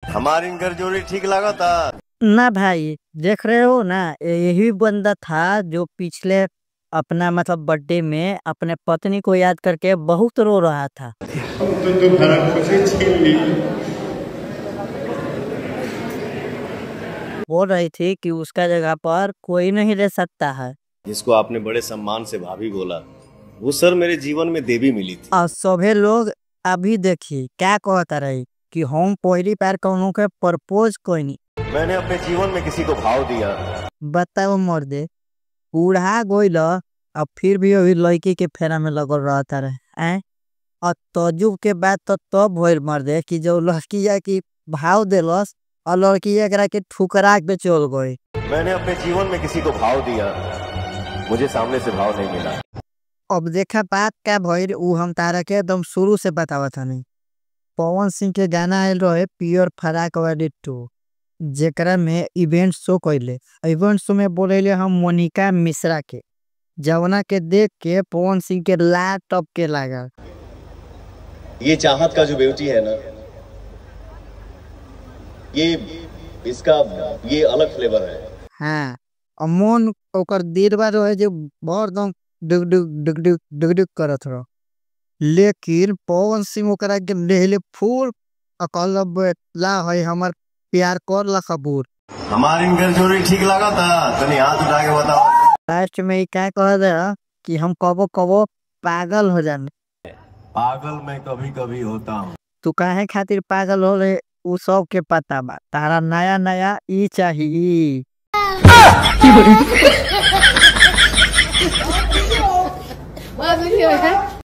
हमारी इनकर जोड़ी ठीक लागता ना भाई। देख रहे हो ना, यही बंदा था जो पिछले अपना मतलब बर्थडे में अपने पत्नी को याद करके बहुत रो रहा था। तो तुम्हारा खुशी छीन ली। बोल रही थी कि उसका जगह पर कोई नहीं रह सकता है। जिसको आपने बड़े सम्मान से भाभी बोला, वो सर मेरे जीवन में देवी मिली थी। और सभी लोग अभी देखिए क्या कहता रही कि हम पहली बार कौनों के प्रपोज कोई नहीं। मैंने अपने जीवन में किसी को भाव दिया। बताओ मर्दे, बूढ़ा गोइल अब फिर भी अभी लड़की के फेरा में लगल रहता रहे। और तजुब के बाद तो तब भइल मर्दे कि जो लड़की की भाव देलस और लड़की एकरा के ठुकरा के चल गई। मैंने अपने जीवन में किसी को भाव दिया, मुझे सामने से भाव नहीं मिला। अब देखा बात क्या भइल उ हम तारा के एकदम शुरू से बतावत हनी। पवन सिंह के गाना आयल रहे पियर फराक वाली 2, जेकरा में इवेंट शो कैले। इवेंट शो में बोले हम मोनिका मिश्रा के, जवना के देख के पवन सिंह के ला टप के लागल। ये चाहत का जो ब्यूटी है ना, ये इसका ये अलग फ्लेवर है। हाँ, और मन ओकर दिलवा रहे जो बहुत दम डुक डुक डुक डुक डुक डुक करत रहो। लेकिन पवन सिंह ओकरा के लेले फूल अकल ला है हमार प्यार कर ला कबूर। हमारी इनकर जोड़ी ठीक लगा था, तनी हाथ उठा के बताओ। लास्ट में क्या कह दे कि हम कबो कबो पागल हो जाने। पागल मैं कभी कभी होता हूँ। तू काहे खातिर पागल हो रहे उ सब के पता बा, तारा नया नया ई चाहिए।